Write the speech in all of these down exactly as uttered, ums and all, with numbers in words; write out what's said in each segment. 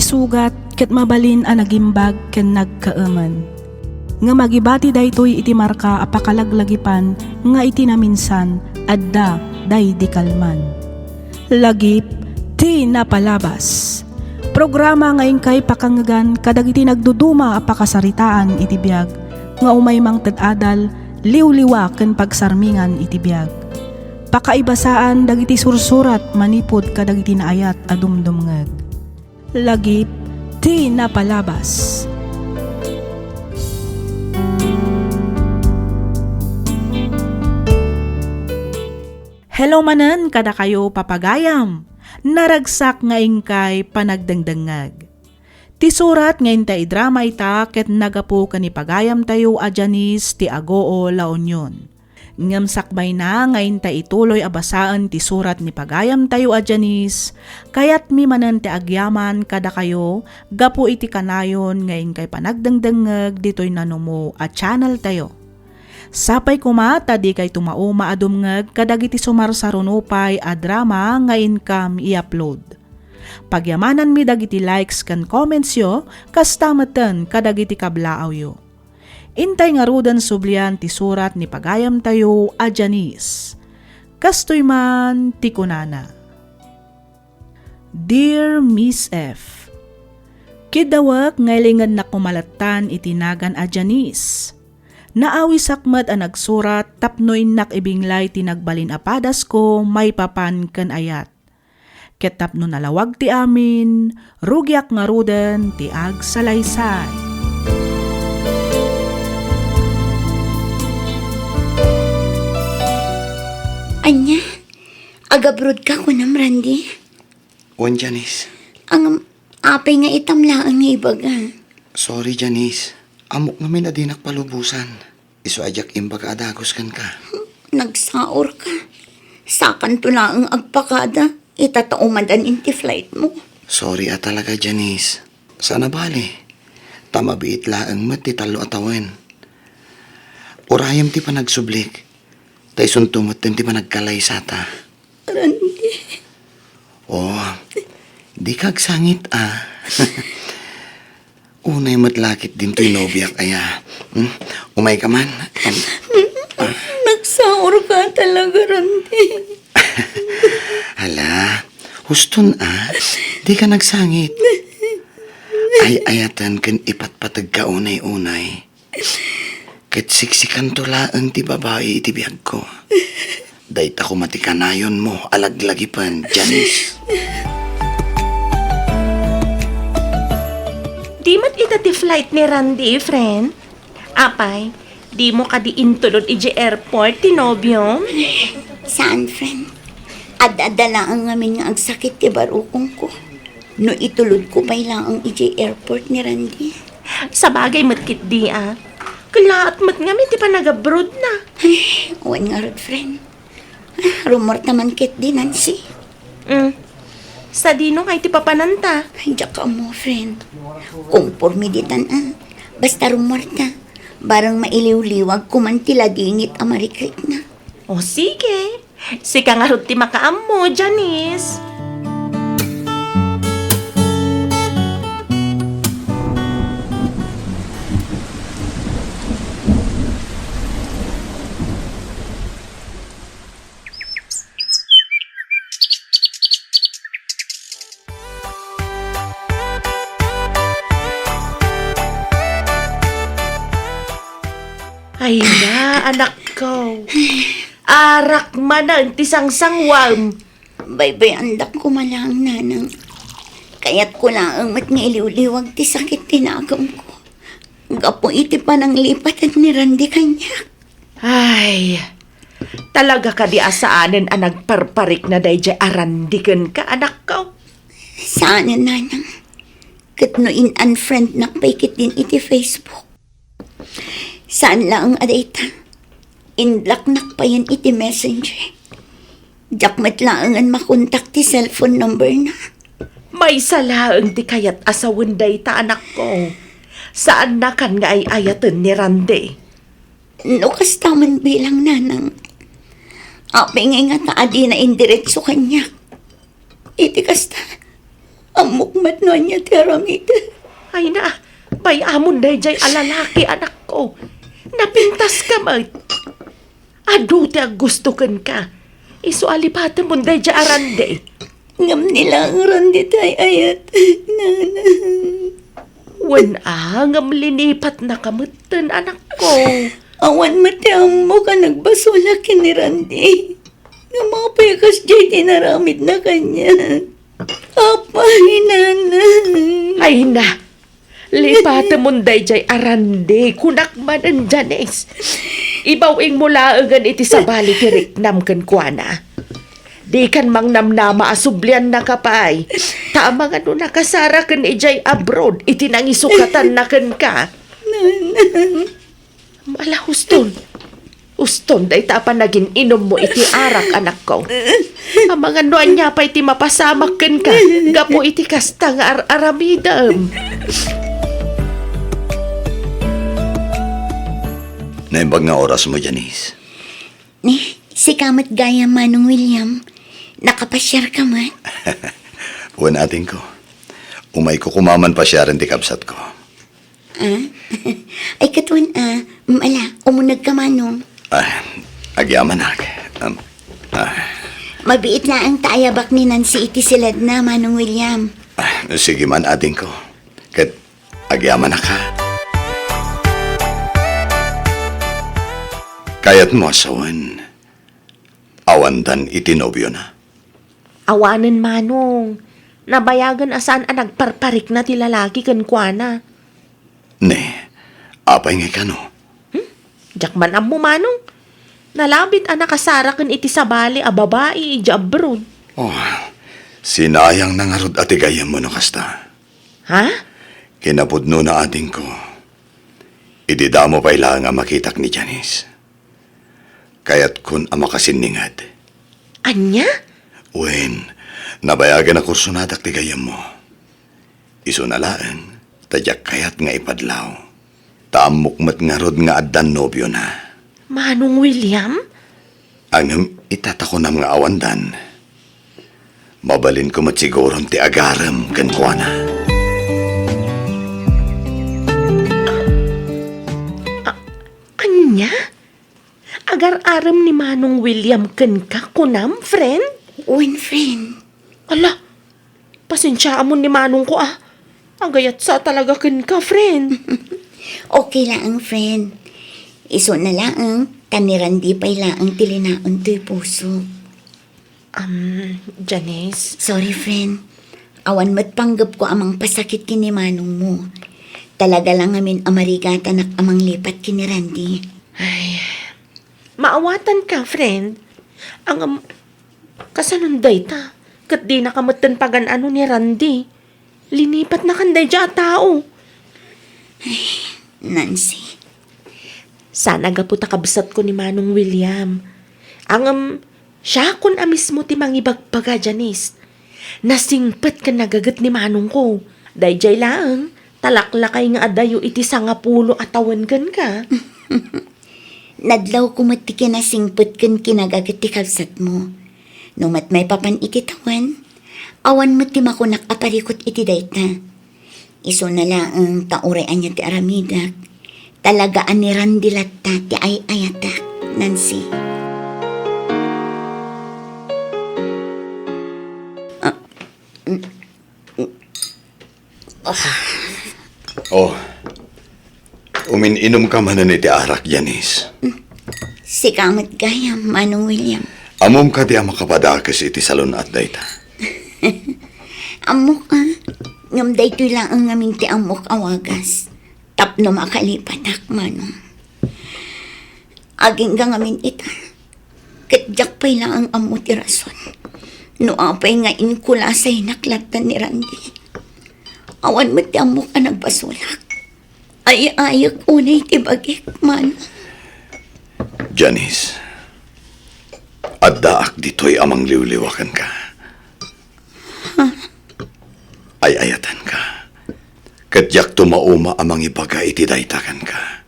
Sugat ket mabalin a nagimbag ken nagkaemen. Ngem agibati daytoy iti marka a pakalaglagipan nga iti naminsan, adda daydi kalman. Lagip ti napalabas. Programa nga inkay pakangngegan kadagiti nagduduma a pakasaritaan iti biag nga umay mangted adal, liwliwa ken pagsarmingan iti biag. Pakaibasaan dagiti sursurat manipud kadagiti naayat a dumdumngeg. Lagip ti napalabas. Hello manen kadakayo, papagayam. Naragsak nga inkay panagdengdengngeg. Ti surat nga inta idrama ita ket nagapu ken ni pagayamtayo a Janice ti Agoo, La Union. Ngem sakbayna nga inta ituloy a basaen ti surat ni pagayamtayo a Janice, kayatmi manen ti agyaman kadakayo gapu iti kanayon nga inkay panagdengdengngeg ditoy nanumo a channeltayo. Sapay koma ta dikay tumauma a dumngeg kadagiti sumarsaruno pay a drama nga inkam i-upload. Pagyamananmi dagiti likes ken commentsyo, kasta metten kadagiti kablaawyo. Intay ngaruden sublian ti surat ni pagayamtayo a Janice. Kastoy man ti kunana. Dear Miss F, Kiddawek nga ilingennak kumalattan iti nagan a Janice. Naawisak met a nagsurat tapno innak ibinglay ti nagbalin a padasko maipapan ken ayat. Ket tapno nalawag ti amin, rugiak ngaruden ti agsalaysay. Ania? Agabrodka kunam, Randy? Wen, Janice. Ngem, apay nga itam laeng nga ibaga? Sorry, Janice. Ammok ngamin a dinak palubosan. Isu a diak imbaga a dagus kenka. Nagsaorka. Sakanto laeng agpakada, ita ta umadan iti flightmo. Sorry a talaga, Janice. Saan a bale, ta mabiit laeng met ti tallo a tawen. Urayem ti panagsublik, ta isunto metten ti panagkalaysata. Randy. Oh, dika agsangit, a. Unay met la ketdin toy nobiak aya. Hmm? Umayka man. Am, a. Nagsaorka talaga, Randy. Hala, huston, a. Dika agsangit. Ay-ayaten ken ipatpategka unay-unay. Ket siksikanto laeng ti babai iti biagko. Dayta koma ti kanayonmo a laglagipen, Janice. Di met ita ti flight ni Randy, friend? Apay, dimo kadi intulod idiay airport ti nobiom? Saan, friend? Ad-adda laeng ngamin nga agsakit ti barukongko. No itulodko pay laeng idiay airport ni Randy. Sabagay met ketdi a. Kellaat met ngamin ti panagabrodna. Ay, wen ngarud, friend. Ah, rummuarta man ketdi, Nancy. Mm. Sadino ngay ti papananta? Ay, diak ammo, friend. Komporme ditan a. Basta rummuarta. Bareng mailiwliwagko man ti ladingit a marikrikna. O, sige. Sika ngarud ti makaammo, Janice. Ay na, anakko. Arak manen ti sangsangwam. Baybay-andak koma laeng, nanang. Kayatko laeng met nga iliwliwag ti sakit ti nakemko. Gapu iti pananglipaten ni Randy kaniak. Ay, talaga kadi a saanen a nagparparikna daydiay a Randy kenka, anakko? Saanen, nanang. Ket no in-unfriendnak pay ketdin iti Facebook. Saan laeng a dayta. In-blocknak payen iti Messenger. Diak met laengen makontak ti cellphone numberna. Maysa laeng ti kayat a sawen dayta, anakko. Saannakan nga ay-ayaten ni Randy. No kasta man bilang, nanang, apay ngay ngata a dina indiretso kaniak? Iti kasta, ammok Mat no ania ti aramid. Ay na, bay-amon daydiay a lalaki, anakko. Napintaska met. Adu ti aggusto kenka. Isu a lipatemon daydiay a Randy. Ngem ni laeng Randy ti ay-ayat, nana. Wen a, ngem linipatnaka metten, anakko. Awan met ti ammok a nagbasolak ken ni Randy. Ngem apay a kasdiay ti inaramidna kaniak? Apay, nana. Ay na, lipatemon daydiay a Randy, kunak manen, Janice. Ibaw-ingmo laengen iti sabali ti riknam kenkuana. Dikan mangnamnama a subliannaka pay, ta amangan no nakasara ken idiay abroad iti nangisukatanna kenka. Nana. Ala, uston. Uston dayta a panagin-inummo iti arak, anakko. Amangan no ania pay ti mapasamak kenka gapu iti kasta nga ar-aramidem. Naimbag nga orasmo, Janice. Ni, sika met gayam, Manong William. Nakapasiarka met? Wen, adingko. Umayko koma man pasiaren ti kabsatko. Ah? Ay, ket wen, ah, mm, ala, umunegka, Manong. Ah, agyamanak. Um, ah. Mabiit laeng ta ayabak ni Nancy iti siledna, Manong William. Ah, sige man, adingko. Ket agyamanak, ha? Kayatmo a sawen, awandan iti nobiona? Awanen, Manong. Nabayagen a saan a nagparparikna ti lalaki kenkuana. Ne, apay ngay kano? Hmm? Diak man ammo, Manong. Nalabit a nakasara ken iti sabali a babai idiay abroad. Oh, sinayangna ngarud a ti gayyemmo no kasta. Ha? Kinapudnona, adingko. Idi damo pay laeng a makitak ni Janice, kayatkon a makasinninged. Ania? Wen, nabayagen a kursonadak ti gayyemmo. Isuna laeng, ta diak kayat nga ipadlaw. Ta ammok met ngarud nga addan nobiona. Manong William? Ngem ita ta kunam nga awandan, mabalinko met siguron ti agarem kenkuana. A-, ania? Agar-arem ni Manong William kenka, kunam, friend? Wen, friend. Ala, pasensiaamon ni Manongko, a. Agayatsa talaga kenka, friend. Okay laeng, friend. Isuna laeng, ta ni Randy pay laeng ti linaon toy puso. Um, Janice? Sorry, friend. Awan met panggepko a mangpasakit ken ni Manongmo. Talaga la ngamin a marigatanak a manglipat ken ni Randy. Ay, maawatanka, friend. Ngem, kasanon dayta? Ket dinaka metten pagan-ano ni Randy. Linipatnakan daydiay a tao. Ay, Nancy. Saan a gapu ta kabsatko ni Manong William. Ngem, siakon a mismo ti mangibagbaga, Janice. Nasingpet ken nagaget ni Manongko. Daydiay laeng, ta laklakay nga adayo iti sangapulo a tawen kenka. Nadlawko met ti kinasingpet ken kinagaget ti kabsatmo. No met maipapan iti tawen, awan met ti makunak a parikut iti dayta. Isuna laeng ta uray ania ti aramidek, talaga a ni Randy latta ti ay-ayatek, Nancy. Ah, mm, mm. Ah. Oh. Umin-inumka manen iti arak, Janice. Sika met gayam, Manong William. Ammom kadi a makapadakes iti salun-at dayta? Ammok, a. Ngem daytoy laeng ngamin ti ammok a wagas tapno makalipatak, Manong. Agingga ngamin ita, ket diak pay laeng ammo ti rason no apay nga inkulasaynak latta ni Randy. Awan met ti ammok a nagbasolak. Ay-ayek unay ti bagik, Manong. Janice, addaak ditoy a mangliwliwa kenka. Ha? Ay-ayatenka. Ket diakto mauma a mangibaga iti dayta kenka.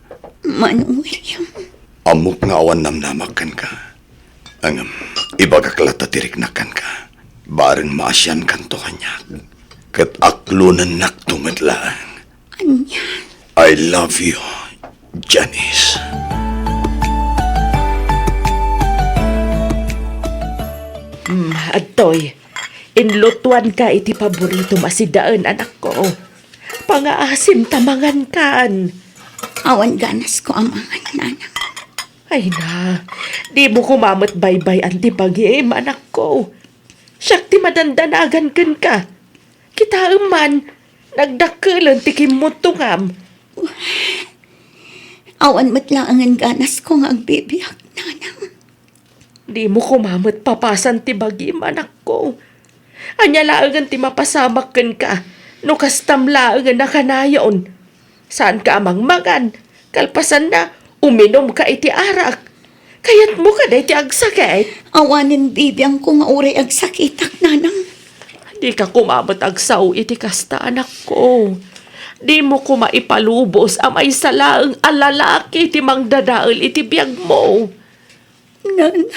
Manong William. Ammok nga awan namnamak kenka. Ngem, ibagak latta ti riknak kenka. Bareng maasiankanto kaniak. Ket aklonennakto met laeng. Ania? I love you, Janice. Hmm, adtoy. Inlutoanka iti paboritom a sidaen, anakko. Pangaasim ta mangankan. Awan ganasko a mangan, nanang. Ay na, dimo koma met baybay-an ti bagim, anakko. Siak ti madandanagan kenka. Kitaem man, nagdakkelen ti kimmuttongam. Awan met laengen ganasko nga agbibiag, nanang. Dimo koma met papasan ti bagim, anakko. Ania laengen ti mapasamak kenka no kastam laengen a kanayon? Saanka a mangmangan, kalpasanna, uminumka iti arak. Kayatmo kadi ti agsakit? Awanen bibiangko nga uray agsakitak, nanang. Dika koma met agsao iti kasta, anakko. Dimo koma ipalubos a maysa laeng a lalaki ti mangdadael iti biagmo. Nanang.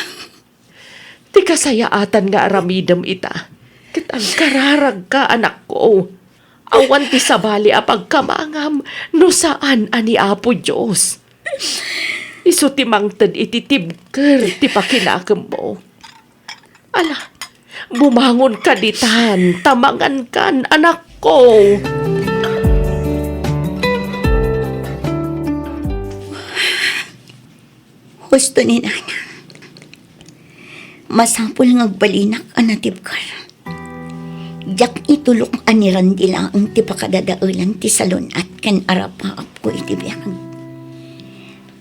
Ti kasayaatan nga aramidem ita, ket agkararagka, anakko. Awan ti sabali a pagkamangam no saan a ni Apo Dios. Isu ti mangted iti tibker ti pakinakemmo. Ala, bumangonka ditan, ta mangankan, anakko. Husto ni nanang. Masapul nga agbalinak a natibker. Diak itulok a ni Randy laeng ti pakadadaelan ti salun-at ken arapaapko iti biag.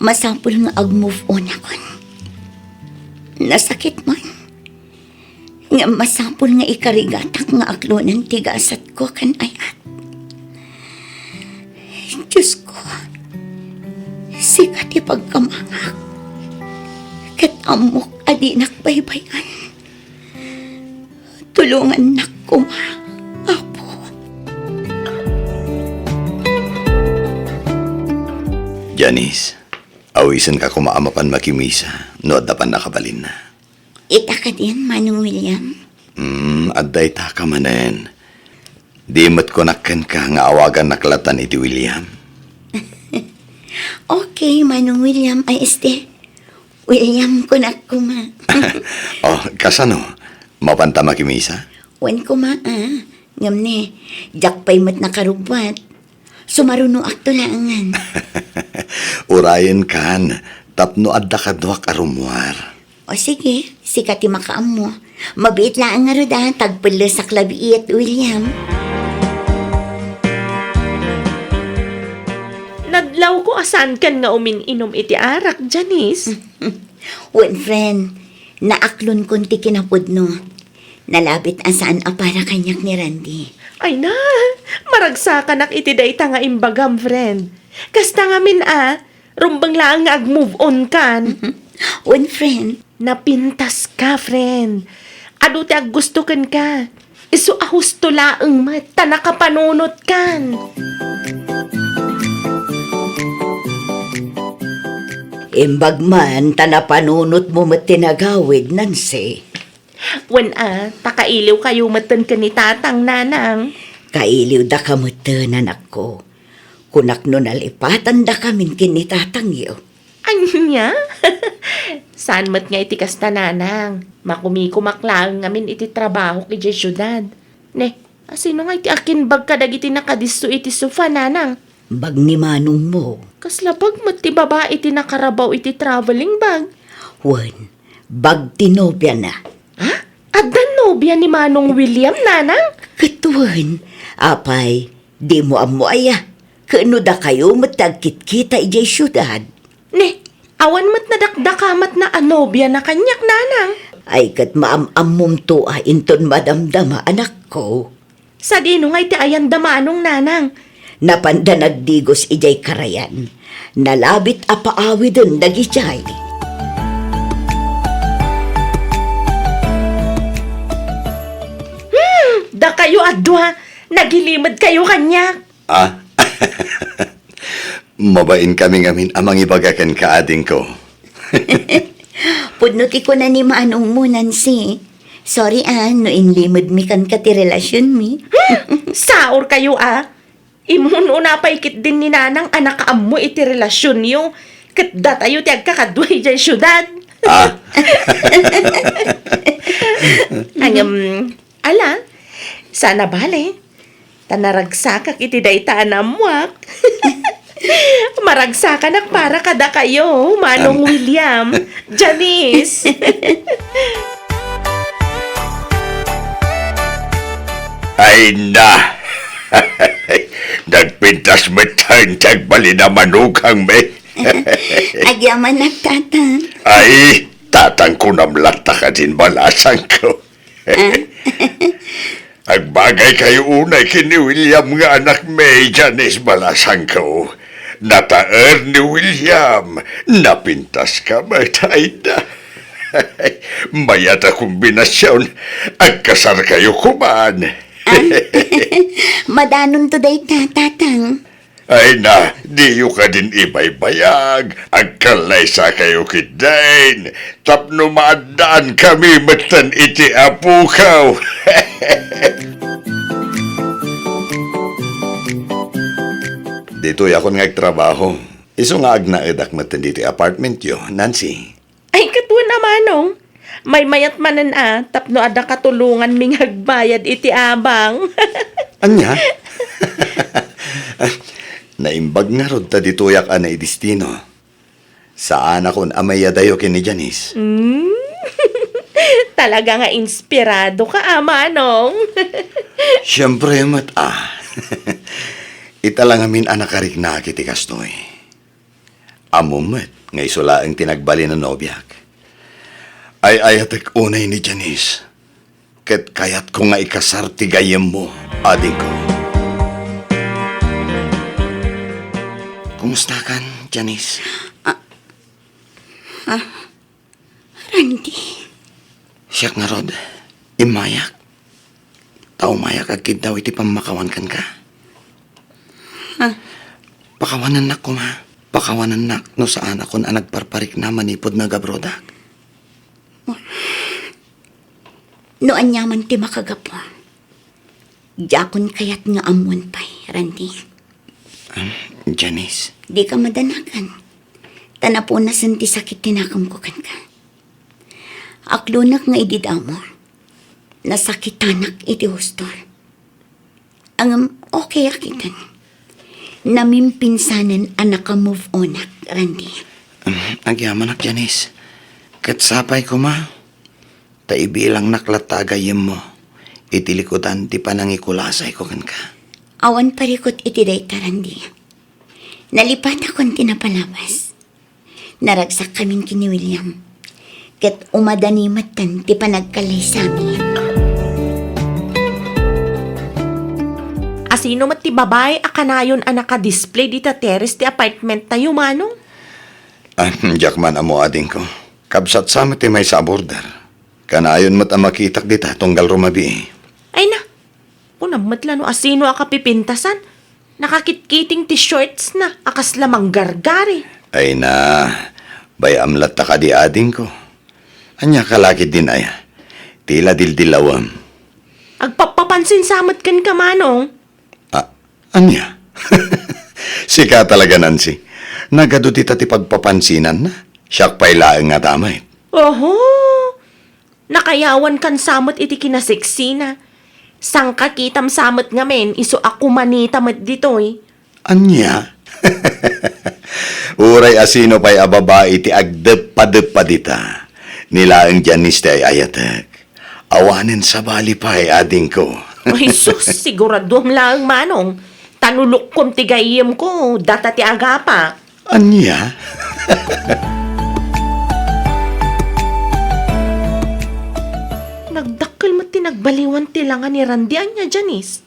Masapul nga ag-move on akon. Nasakit man. Ngem masapul nga ikarigatak nga aklonen ti gasatko ken ayat. Diosko, sika ti pagkamangak, ket ammok a dinak baybay-an. Tulongannak koma, Apo. Janice, awisenka koma a mapan makimisa no adda pannakabalinna. Ita kadin, Manong William? Hmm, adda itaka manen. Di met kunak kenka nga awagannak latan iti William. Okay, Manong William, ay este. William, kunak koma. Oh, kasano? Mapanta makimisa? Wen koma, a. Ngem ne, diak pay met nakarubbuat. Sumarunoakto laengen. Urayenkan, tapno adda kaduak a rummuar. O sige, sika ti makaammo. Mabiit laeng ngarud a, tagpellesak labiit, William. Nadlawko a saankan nga umin-inum iti arak, Janice. Wen, friend, naaklonkon ti kinapudno. Nalabit a saan a para kaniak ni Randy. Ay na, maragsakanak iti dayta nga imbagam, friend. Kasta ngamin a, rumbeng laeng nga ag-move on kan. Wen, friend. Napintas ka, friend. Adu ti aggusto kenka. Isu a husto laeng met ta nakapanunot kan. Imbag man ta napanunotmo met ti nagawid, Nancy. Wen a, ta kailiwkayo metten ken ni Tatang, Nanang. Kailiwdaka metten, anakko. Kunak no nalipatandakamin ken ni Tatangyo. Ania? Saan met nga iti kasta, Nanang. Makumikumak laeng ngamin iti trabahok idiay siudad. Ne, asino nga iti akimbag kadagiti nakadisso iti sofa, Nanang? Bag ni manongmo. Kasla bag met ti babai ti nakarabaw iti traveling bag? Wen, bag ti nobiana. Ha? Addan nobia ni Manong William, Nanang? Ket wen, apay, dimo ammo aya? Ket no dakayo met ti agkitkita idiay siudad. Ne, awan met nadakdakamatna a nobiana kaniak, Nanang. Ay, ket maam-ammomto a inton madamdama, anakko. Sadino nga iti ayan da manong, Nanang? Napanda nagdigos idiay karayan. Nalabit a paawiden dagidiay. Hmm, dakayo a dua, nagilimedkayo kaniak. Ah? Mabainkami ngamin a mangibaga kenka, adingko. Pudno ti kuna ni manongmo, Nancy. Sorry, ah, no inlimedmi kenka ti relasionmi. Saor kayo, ah. Immun-una pay ketdin ni Nanang a nakaammo iti relasionyo, ket datayo ti agkakadua idiay siudad. Ah. Ngem, ala, saan a bale. Ta naragsakak iti dayta a naammoak. Maragsakanak para kadakayo, Manong An- William, Janice. Ay na! Nagpintas met ti agbalin a manukangmi. Agyamanak, Tatang. Ay, tatangko, namlatta kadin balasangko. Ah? Agbagaykayo unay ken ni William nga anakmi, Janice, balasangko. Nataer ni William, napintaska met, ay na. Mayat a kombinasion, agkasarkayo koman. Ah? Madanonto dayta, Tatang. Ay na, diyo kadin ibaybayag, agkallaysakayo ketdin, tapno maaddaankami metten iti apokaw. Ditoyakon nga agtrabaho. Isu nga agnaedak metten ditoy apartmentyo, Nancy. Ay, ket wen a, Manong. Maymayat manen a, tapno adda katulonganmi nga agbayad iti abang. Ania? Naimbag ngarud ta ditoyak a naidestino. Saanakon a maiyadayo ken ni Janice. Mm. Talaga nga inspirado ka, a, Manong. Siempre met, a. Ita la ngamin a nakariknaak iti kastoy. Ammom met nga isu laeng ti nagbalin a nobiak. Ay-ayatek unay ni Janice, ket kayatko nga ikasar ti gayyemmo, adingko. Kumustakan, Janice? Ah, ah, Randy. Siak ngarud, immayak. Ta umayak agkiddaw iti pammakawan kenka. Ah. Pakawanennak koma. Pakawanennak no saanakon a nagparparikna manipud nagabrodak. No aniaman ti makagapu, diakon kayat nga ammoen pay, Randy. Ah, Janice. Dika madanagan. Ta napunasen ti sakit ti nakemko kenka. Aklonek nga idi damo, nasakitanak iti hustor. Ngem okay a kiten. Namimpinsanen a naka-move on-ak, Randy. Em, agyamanak, Janice. Ket sapay koma, ta ibilangnak latta a gayyemmo iti likudan ti panangikulasayko kenka. Awan parikut iti dayta, Randy. Nalipatakon ti napalabas. Naragsak kamin ken ni William. Ket umadani metten ti panagkallaysami. Asino met ti babai a kanayon a naka-display dita terrace ti apartment tayo, Manong? Ah, diak man ammo, adingko. Kabsat sa met ti maysa a border. Kanayon met a makitak dita tunggal rumabii. Ay na, kunam met la no asino a kapipintasan. Nakakitkiting ti shorts na a kasla manggargari. Ay na, bay-am latta kadi, adingko. Ania ka la ketdin aya? Ti la dildillawem. Agpappapansin sa met kenka, Manong. Ah, ania? Sika talaga, Nancy. Nagadu dita ti pagpapansinanna. Siak pay laeng nga damay. Oho. Nakayawankan sa met iti kinaseksina. Sangkakitam sa met ngamin, isu a kumanita met ditoy. Ania? Uray asino pay a babai ti agdeppadeppa dita. Ni laeng Janice ti ay-ayatek. Awanen sabali pay, adingko. Ay sus, siguraduam laeng, Manong. Ta no lukkom ti gayyemko, data ti agapak. Ania? Nagdakkel met ti nagbaliwan ti langa ni Randy. Ania, Janice?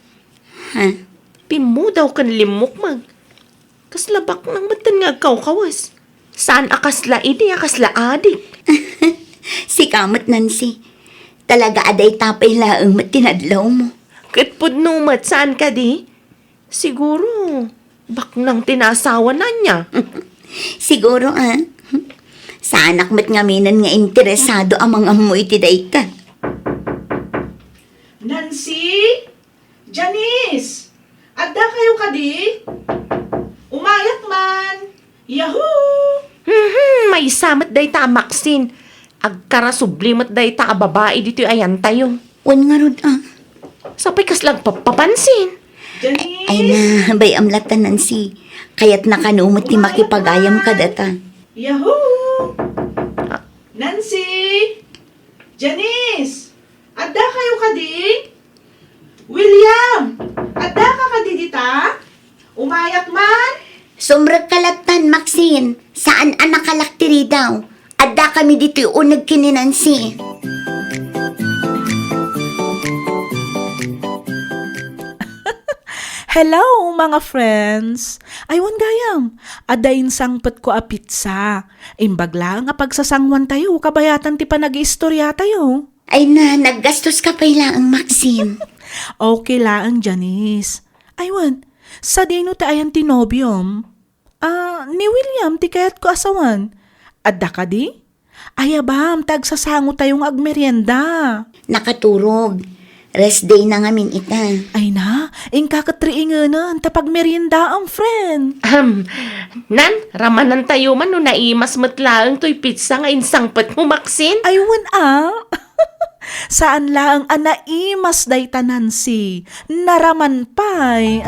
Ha? Pimmudaw ken limmukmeg. Kasla baknang metten nga agkawkawes. Saan a kasla idi a kasla adik. Sika met, Nancy. Talaga a dayta pay laeng met ti nadlawmo. Ket pudno met, saan kadi? Siguro, baknang ti naasawana, ania? Siguro, ah. Saanak met ngaminen nga interesado a mangammo iti dayta. Nancy? Janice? Adda kayo kadi? Umayak man! Yahoo! Mhm, maysa met dayta a Maxine. Agkarasubli met dayta a babai ditoy ayantayo. Wen ngarud, ah. Sapay kasla agpappapansin. Janice! Ay na, bay-am latta, Nancy. Kayatna kano met ti makipagayam kadata. Yahoo! Ah. Nancy! Janice! Adda kayo kadi? William! Adda ka kadi dita? Umayak man? Sumrekka lattan, Maxine. Saan a nakalak ti ridaw. Adda kami ditoy uneg ken ni Nancy. Hello, mga friends! Aywan gayam, adda insangpetko a pizza. Imbag laeng a pagsasangoantayo, kabayatan ti panagiistoriatayo. Ay na, naggastoska pay laeng, Maxine. Okay laeng, Janice. Aywan, sadino ti ayan ti nobiom? Ah, ni William ti kayatko a sawen. Adda kadi? Ayabam, ta agsasangotayo nga agmerienda. Nakaturog. Rest day na ngamin ita. Ay na, inka ket riingenen ta pagmeriendaam, friend. Ahem. Nan, ramanantayo man no naimas met laeng toy pizza nga insangpetmo, Maxine? Ay, wen a. Saan laeng a naimas dayta, Nancy. Naraman pay.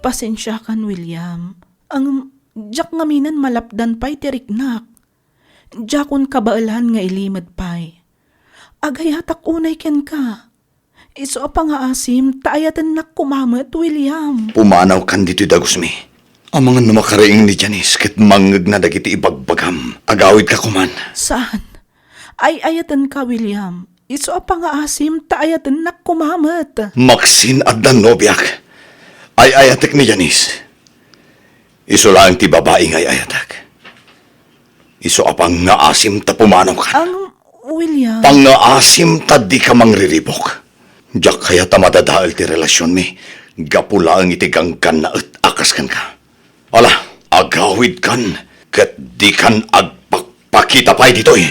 Pasensiakan, William. Ngem, diak ngaminen malapdan pay ti riknak. Diakon kabaelan nga ilimed pay. Agayatak unay kenka. Isu a pangaasim ta ayatennak koma met, William. Pumanawkan ditoy dagusmi. Amangan no makariing ni Janice ket mangngegna dagiti ibagbagam. Agawidka koman. Saan? Ay-ayatenka, William. Isu a pangaasim ta ayatennak koma met. Maxine, adda nobiak. Ay-ayatek ni Janice. Isu laeng ti babai nga ay-ayatek. Isu a pangngaasim ta pumanawkan. Ang, William. Pangngaasim ta dika mangriribuk. Diak kayat a madadael ti relasionmi gapu laeng iti ganggannaet a kas kenka. Ala, agawidkan ket dikan agpakpakita pay ditoy.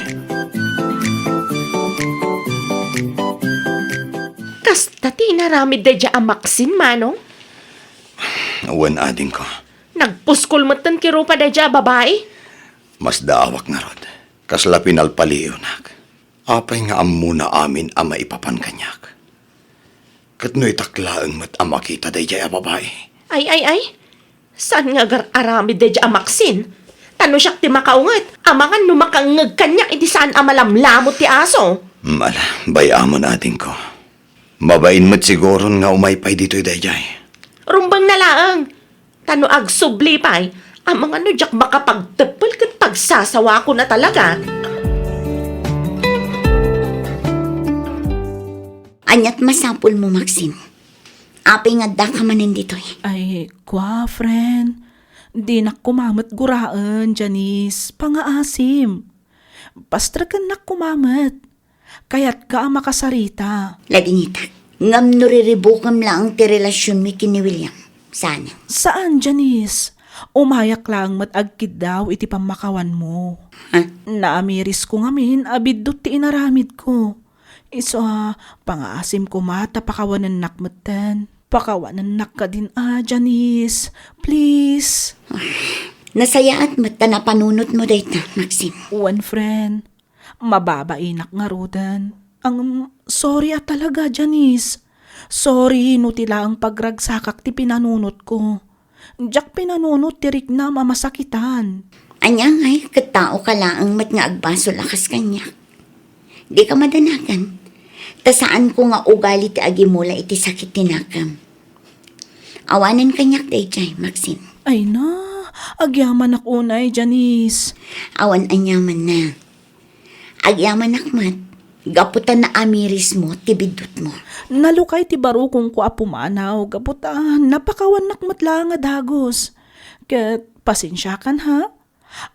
Kasta ti inaramid daydiay a Maxine, Manong? Wen, adingko. Nagpuskol metten ti rupa daydiay a babai? Masdaawak ngarud. Kasla pinalpaliiwnak. Apay nga ammona amin a maipapan kaniak? Ket no itak laeng met a makita daydiay a babai? Ay, ay, ay. Saan nga agar-aramid daydiay a Maxine? Ta no siak ti makaunget, amangan no makangngeg kaniak iti saan a malamlamut ti aso. Mm, ala, bay-amon, adingko. Mabain met siguron nga umay pay ditoy daydiay. Rumbeng na laeng. Ta no agsubli pay, amangan no diak makapagteppel ket pagsasawakon a talaga. Ania ti masapulmo, Maxine? Apay nga addaka manen ditoy? Ay, kua, friend. Dinak koma met guraen, Janice. Pangaasim. Pastrekennak koma met. Kayatka a makasarita. Ladingitak. Ngem no riribukem laeng ti relasionmi ken ni William, saan? Saan, Janice. Umayak laeng met agkiddaw iti pammakawanmo. Ha? Naamirisko ngamin a biddut ti inaramidko. Isu a, pangaasim koma ta pakawanennak metten. Pakawanennak kadin a, Janice. Please. Nasayaat met ta napanunotmo dayta, Maxine. Wen, friend. Mababainak ngaruden. Ang, sorry a talaga, Janice. Sorry no ti laeng pagragsakak ti pinanunotko. Diak pinanunot ti riknam a masakitan. Ania ngay, ket tao ka laeng met nga agbasol a kas kaniak. Dika madanagan. Ta saanko nga ugali ti agimula iti sakit ti nakem. Awanen kaniak daydiay, Maxine. Ay na, agyamanak unay, Janice. Awan aniaman na. Agyamanak met, gapu ta naamirismo ti biddutmo. Nalukay ti barukongko a pumanaw, gapu ta napakawannak met laeng a dagus. Ket, pasensiakan, ha?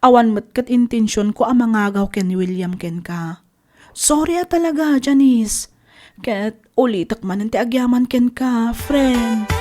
Awan met ket intensionko a mangagaw ken ni William kenka. Sorry a talaga, Janice. Ket, ulitek manen ti agyaman kenka, friend.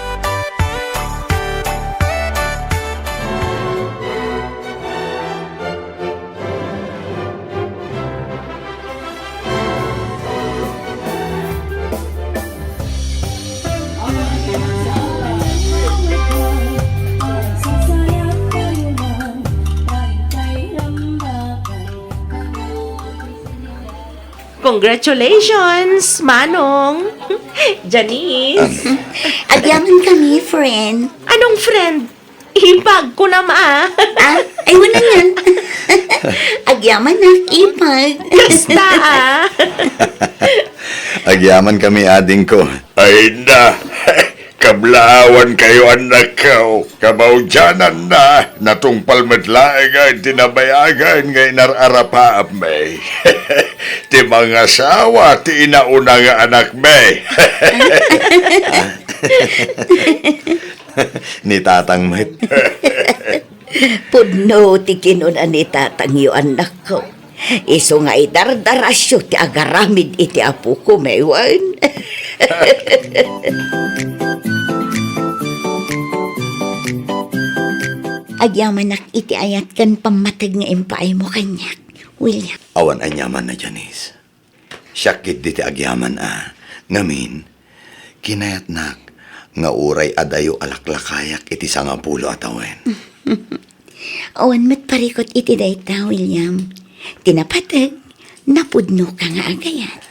Congratulations, Manong! Janice! Agyaman kami, friend. Anong friend? Ipag ko nam, ah. Ah, ay, wala yan. Agyaman na, ipag. Kasta, ah. Agyaman kami, ading ko. Ay na, kablaawan kayo, anak ko. Kamaudianan na, natungpal met laeng ti nabayagen nga inar-arapaapmi. Ti mangasawa ti inauna nga anakmi. Ni tatang met. Pudno ti kinuna ni tatangyo, annakko. Isu nga idardarasyo ti agaramid iti apoko, mewan. Agyamanak iti ayat ken pammateg nga impaaymo kaniak, William. Awan aniamanna, Janice. Siak ketdi ti agyaman a. Ngamin, kinayatnak nga uray adayo a laklakayak iti sangapulo a tawen. Awan met parikut iti dayta, William. Ti napateg, napudnoka nga agayat.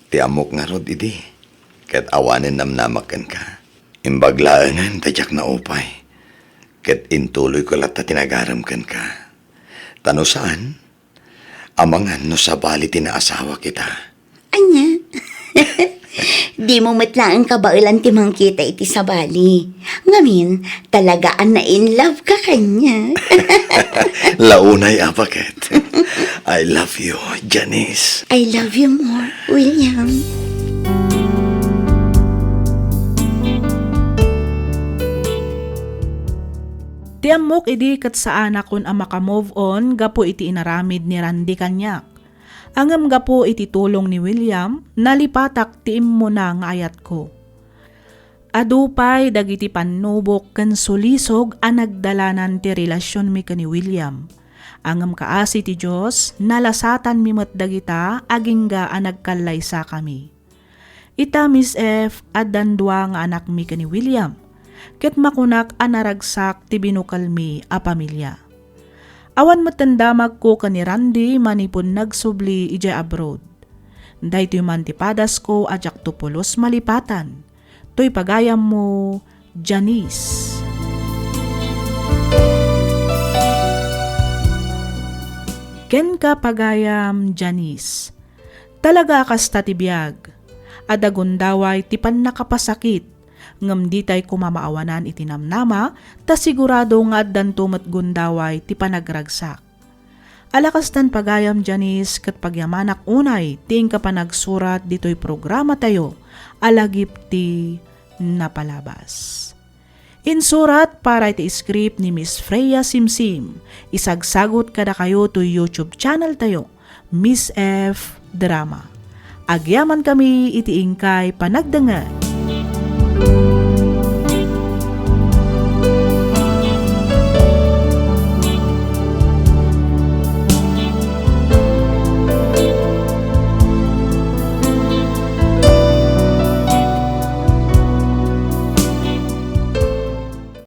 Ti ammok ngarud idi, ket awanen namnamak kenka. Imbag laengen ta diak naupay, ket intuloyko latta ti nagarem kenka. Ta no saan, amangan no sabali ti naasawa kita. Ania? Dimo met laeng kabaelan ti mangkita iti sabali. Ngamin, talaga a na-in love ka kaniak. Launay a baket. I love you, Janice. I love you more, William. Ti ammok idi ket saanakon a maka-move on gapu iti inaramid ni Randy kaniak. Ngem gapu iti tulong ni William, nalipatak ti immuna nga ayatko. Adu pay dagiti pannubok ken sulisog a nagdalanan ti relasionmi ken ni William. Ngem kaasi ti Dios, nalasatanmi met dagita agingga a nagkallaysakami. Ita, Miss F, addan dua nga anakmi ken ni William, ket makunak a naragsak ti binukelmi a pamilia. Awan metten damagko ken ni Randy manipud nagsubli idiay abroad. Daytoy man ti padasko a diakto pulos malipatan. Toy pagayammo, Janice. Kenka, pagayam Janice. Talaga a kasta ti biag. Adda gundaway ti pannakapasakit, ngem ditay koma maawanan iti namnama, ta sigurado nga addanto met gundaway ti panagragsak. Ala kastan, pagayam Janice, ket pagyamanak unay ti inka panagsurat ditoy programatayo a Lagip ti Napalabas. Insurat para iti script ni Miss Freya Simsim. Isagsagut kadakayo toy YouTube channel tayo, Miss F Drama. Agyamankami iti inkay panagdengngeg.